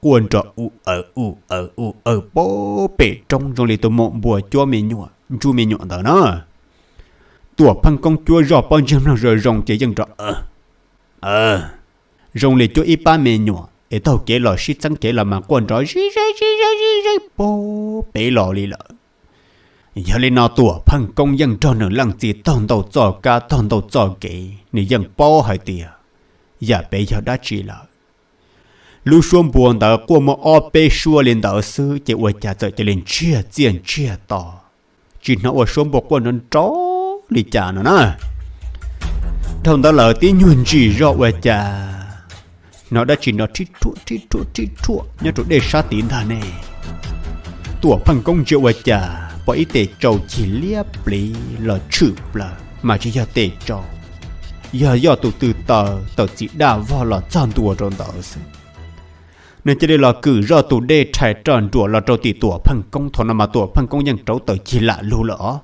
quaj nrov u aws u aws u aws puag pem roob zoo li tus maum npua cuab me nyuam ntsuj me nyuam ntawd na. Tuam Pheej Koob cuab zoj pob ntseg mloog zoo zoo ces yeej nrov aws aws, zoo li cuab ib pab me nyuam es taug kev los sib txeeb kev los mas quaj nrov zij zeb zij zeb zij zeb puag pem los li lawm. Yog li no Tuam Pheej Koob yeej nrog nws leej txiv taug ntau txoj kab taug ntau txoj kev, nws yeej paub hais tias yam pem yog dab tsi lawm. Lub suab npua ntawd quaj muaj ob peb suab li ntawd xwb ces ua cas txawm cia li ntsiag txiaj ntsiag to, tsis hnov ua suab npua quaj nrov nrov li cas no na. Dhau ntawd lawm tib nyuag ntsis zoj ua cas hnov dab tsi nrov rhib rhuaj rhib rhuaj rhib rhuaj nyob rau dej sab tid ntag ne. Tuam Pheej Koob ntsia ua cas pom ib tes tsau cig liab pliv los tshwm plaws mas tsis yog tes tsau, yog yoj tus tw taws tawm txiv daj vog los txog ntua rau ntawd xwb. Nws cia li los kwm zoj tus dej rhais roj nruam los rau tim Tuam Pheej Koob, thaum no mas Tuam Pheej Koob yeej rauv taws cig lam lug lawm os.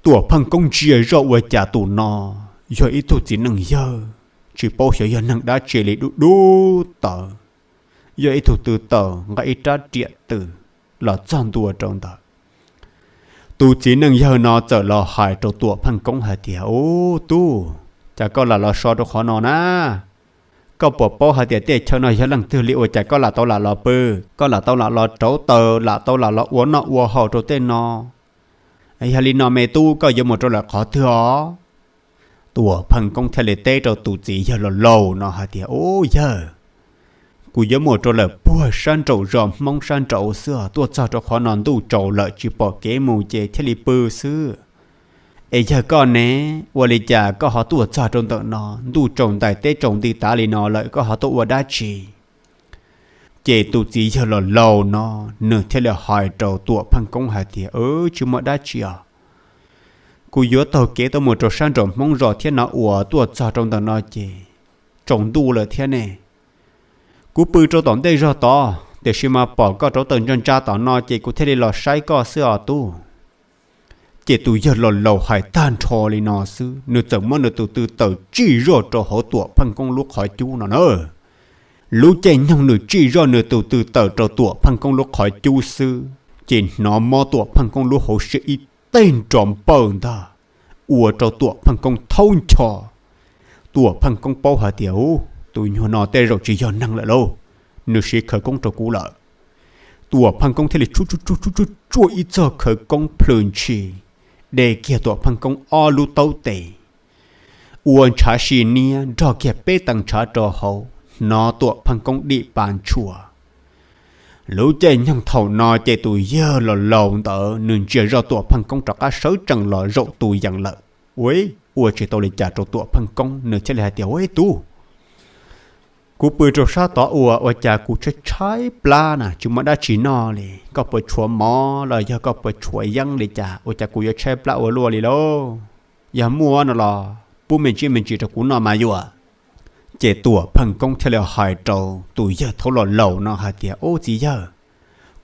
Tuam Pheej Koob ntsia zoj ua cas tus no yog ib tug txiv neej yawg, tsis paub xyov yog neeg dab tsi li, dub dub tawv, yog ib tug tw taws nqa ib rab riam tws los txog ntua rau ntawd. Tus txiv neej yawg no txawm los hais rau Tuam Pheej Koob hais tias, Ub tub, cas koj lam los so rau qhov no na? Koj puas paub hais tias tej chaw no yog leej twg li ua cas koj lam tau lam los pw, koj lam tau lam los rauv taws, lam tau lam los ua noj ua haus rau tej no? Yog li no me tub, koj yuav mus rau lawm qhov twg os? Tuam Pheej Koob thiaj li teb rau tus txiv yawg laus laus no hais tias, Ub yawg, kuv yuav mus rau lawm puag sab nraum zos Hmoob sab nraud xwb, tuaj txog rau qhov no ntuj tsaus lawm tsis pom kev mus ces thiaj li pw xwb. Es yawg koj ne, ua li cas koj ho tuaj txog rau ntawm no, ntuj tsaus ntais teb tsaus nti tav li no lawm koj ho tuaj ua dab tsi? Ces tus txiv yawg laus laus no nws thiaj li hais rau Tuam Pheej Koob hais tias, Tsis muaj dab tsi os. Kuv yuav taug kev tuaj mus rau sab nraum Hmoob zos thiab no uas tuaj txog rau ntawm no ces tsaus ntuj lawm thiab ne. Kuv pw rau tom ntej zog tod, tiam sis mas pom koj rauv taws ntsa ntsa tom no ces kuv thiaj li los saib koj xwb os tub. Ces tus yawg laus laus hais tag nrho li no xwb, nws txawm muab nws tus tw tawm tsij zoj rau hauv Tuam Pheej Koob lub qhov cub no na. Lub caij nyoog nws tsij zoj nws tus tw tawm rau Tuam Pheej Koob lub qhov cub xwb, ces hnov mob Tuam Pheej Koob lub hauv siab ib teg nrov npawj ntag, ua rau Tuam Pheej Koob thaub ncho. Tuam Pheej Koob paub hais tias, Ub, tus nyuag no tej zaum tsis yog neeg lawm lauj, nws siv khawv koob rau kuv lawm. Tuam Pheej Koob thiaj li tsuj tsuj tsuj tsuj tsuaj ib txog khawv koob plhws ntshis, de kiag Tuam Pheej Koob ob lub taub tes, ua ntshav si niab nrog kiag peb tee ntshav rau hauv, hnov Tuam Pheej Koob dim pa ntshua. Lub caij nyoog thaum no ces tus yawg laus laus ntawd nws ntsia zoj Tuam Pheej Koob rov qab sawv tsees los zaum tus yees lawm. Ua, ua tsis tau li cas rau Tuam Pheej Koob, nws thiaj li hais tias, Ua tub, kuv pw rau sab tod ua, ua cas kuv tshaib tshaib plab na, tsis muaj dab tsi noj li. Koj puas tshuav mov los yog koj puas tshuav yeeb li cas, ua cas kuv yuav tshaib plab ua luaj li lauj? Yog muaj no los pub me ntsis me ntsis rau kuv noj mas yuam. Ces Tuam Pheej Koob thiaj li hais rau tus yawg thaub laus laus no hais tias, Ub txiv yawg,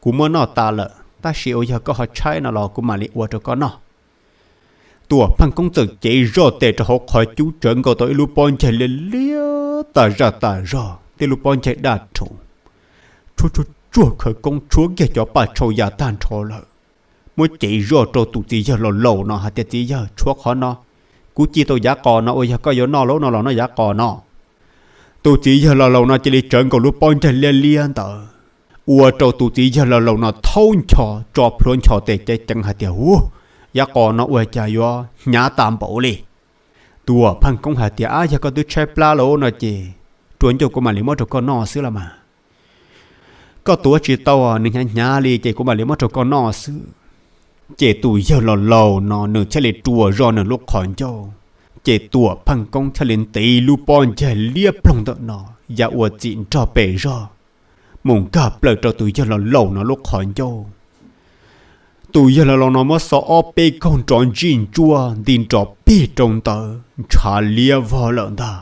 kuv muab noj tas lawm, tab sis uas yog koj ho tshaib no los kuv mam li ua rau koj noj. Tuam Pheej Koob txawm cev zoj tes rau hauv qhov cub tsawv nkaus tau ib lub pob ncaig liab liab tas zaj tas zog, tej lub pob ncaig daj rhuv, tsuj tsuj tsuag khawv koob tshuab kiag cov paj tshau ya tag nrho lawm. Muab cev zoj rau tus txiv yawg laus laus no hais tias, Txiv yawg, tshuav qhov no, kuv ci tau yav qos no, uas yog koj yuav noj lauj no los noj yav qos no. Tus txiv yawg laus laus no cia li tsawv nkaus lub pob ncaig liab liab ntawd, ua rau tus txiv yawg laus laus no thaub ncho tso plhuav ncho tes ceev ceev hais tias, Ub, yav qos no ua cas yuav hnyav tas npaum li. Tuam Pheej Koob hais tias, Ab, yog koj twb tshaib plab lawm no ces rua ncauj kuv mam li muab rau koj noj xwb los mas. Koj tuav tsis tau, nws hnyav hnyav li ces kuv mam li muab rau koj noj xwb. Ces tus yawg laus laus no nws thiaj li rua zoj nws lub qhov ncauj, ces Tuam Pheej Koob thiaj li ntiv lub pob ncaig liab ploog ntawm no ya ua txim nrog pes zog mus nkag plaws rau tus yawg laus laus no lub qhov ncauj. Tus yawg laus laus no muab xo ob peb kaug nrov ntsij ntsuaj nti nrov pig rau ntawd ntshav liab vog lawm ntag.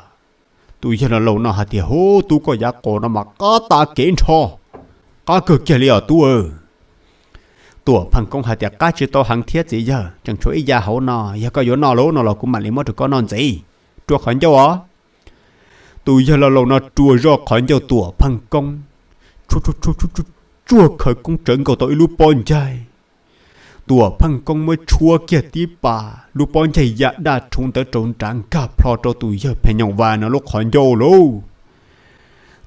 Tus yawg laus laus no hais tias, Hub, tub, koj yav qos no mas qab tas kev nrho, qab kawg kiag li os tub. Tuam Pheej Koob hais tias, Qab tsis tau heev thiab txiv yawg, tseem tshuav ib yav hauv no, yog koj yuav noj lauj no los kuv mam li muab rau koj noj ntxiv. Rua qhov ncauj os. Tus yawg laus laus no rua zoj qhov ncauj Tuam Pheej Koob, tsuj tsuj tsuag khawv koob tsawv nkaus tau ib lub pob ncaig. Tuam Pheej Koob muab tshuab kiag tib pas, lub pob ncaig ya daj rhuv ntawd rau nrad nkag plho rau tus yawg Phem Nyoos Vais no lub qhov ncauj lauj.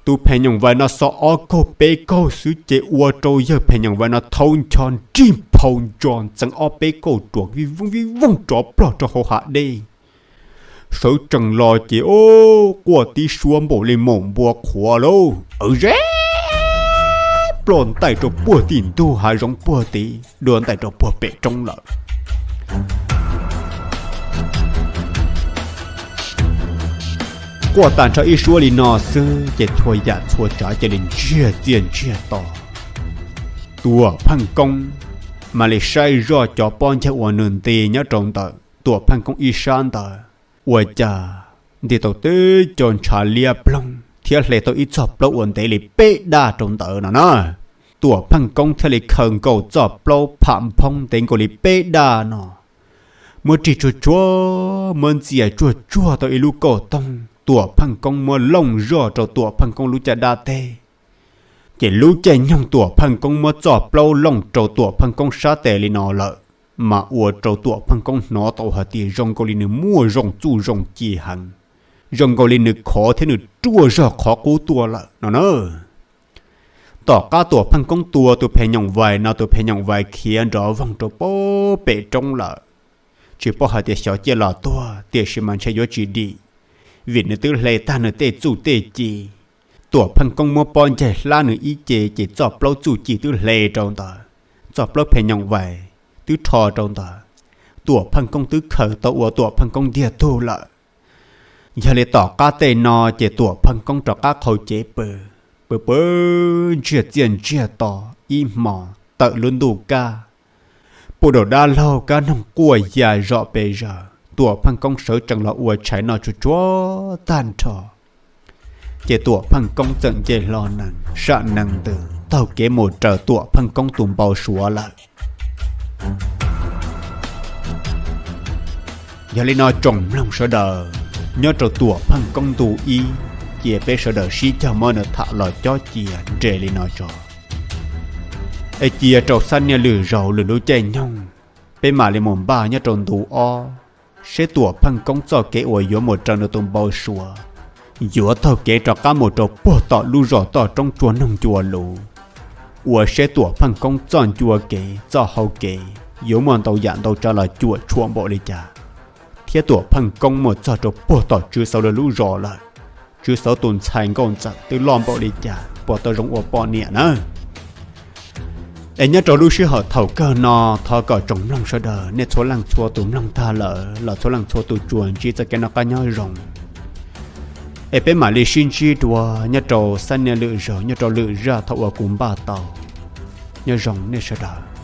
Tus Phem Nyoos Vais no xo ob kaug peb kaug xwb ces ua rau yawg Phem Nyoos Vais no thaub ncho nrig phau ntso ntxeev ob peb kauj ruam vij voog vij voog rov plog rau hauv hav dej. Sawv tsees los ces, o, quaj tib suab npaum li maum npua qhuav lauj, awv zeb ploj ntais rau puag tim ntug hav zoov puag tid, dua ntais rau puag pem roob lawm. Quaj tag nrho ib suab li no xwb ces txhua yam txhua tsav cia li ntsiag txiaj ntsiag to. Tuam Pheej Koob mam li saib zoj cov pob ncaig uas nws nti nyob rau ntawm Tuam Pheej Koob ib sab ntawd, ua cas nti tau teb co ntshav liab ploog thiab hle tau ib txoj plaub uas ntev li peb daj rau ntawd no na. Tuam Pheej Koob thiaj li khaws nkaus txoj plaub pham nphoob ntev nkaus li peb daj no, muab rig tsuag tsuag, muab ntxias tsuag tsuag tau ib lub kauj toog. Tuam Pheej Koob muab looj zoj rau Tuam Pheej Koob lub caj dab teg. Ces lub caij nyoog Tuam Pheej Koob muab txoj plaub looj rau Tuam Pheej Koob sab tes li no lawm, mas ua rau Tuam Pheej Koob hnov tau hais tias zoo nkaus li nws muaj zoo txuj zoo ci heev, zoo nkaus li nws khov thiab nws ruaj zog qhov qub tuaj lawm no na. Tom qab Tuam Pheej Koob tua tus Phem Nyoom Vais no, tus Phem Nyoom Vais khiav nrov voog rau pem roob lawm. Tsis paub hais tias xyov ciaj los tuag, tiam sis mas ntshe yuav tsis dim, vim nws twb hle tag nws tej txuj tej ci. Tuam Pheej Koob muab pob ncaig hlab nws ib ce ces txoj plaub txuj ci twb hle rau ntawd, txoj plaub Phem Nyoom Vais twb rho rau ntawd. Tuam Pheej Koob twb khaws tau ua Tuam Pheej Koob ntiag tug lawm. Yog li tom qab tej no ces Tuam Pheej Koob rov qab qhau cev pw, pw pw ntsiag txiaj ntsiag to ib hmo, tawm lub ntuj kab, puv daum dab laug kab noog quaj ya zom pes zaws, Tuam Pheej Koob sawv tsees los ua tshais noj tsuag tsuag tag nrho. Ces Tuam Pheej Koob txawm nce hlo nees sam nees ntws taug kev mus raws Tuam Pheej Koob tus npau suav lawm. Yog li no tsoom mloog sawv daws, nyob rau Tuam Pheej Koob ntu ib, cia peb sawv daws sib cog muab nws tham los cob cia nres li no tso. Es cia rau xab niaj lwm zaus lwm lub caij nyoog, peb mam li mus npaj nyob rau ntu ob, seb Tuam Pheej Koob txoj kev uas yuav mus raws nws tus npau suav, yuav taug kev rov qab mus rau puag tom lub zos toj roob cua noog cua luv, ua seb Tuam Pheej Koob txoj ncua kev txoj hau kev yuav muaj ntau yam ntau tsav los cuam tshuam npaum li cas, thiab Tuam Pheej Koob mus txog rau puag tom Tswv Xauv lawv lub zos lawm, Tswv Xauv tus ntxhais nkauj ntxawm twb loj npaum li cas puas tau zoo ua poj niam na. Es nyob rau lub sij hawm thaum kawg no, thov kom tsoom mloog sawv daws nej txhua leej txhua tus mloog tag lawm los txhua leej txhua tus tsuas ntsib txoj kev noj qab nyob zoo. Es peb mam li sib ntsib dua nyob rau xab niaj lwm zaus nyob rau lwm zaj thaum uas kuv npaj tau. Nyob zoo nej sawv daws.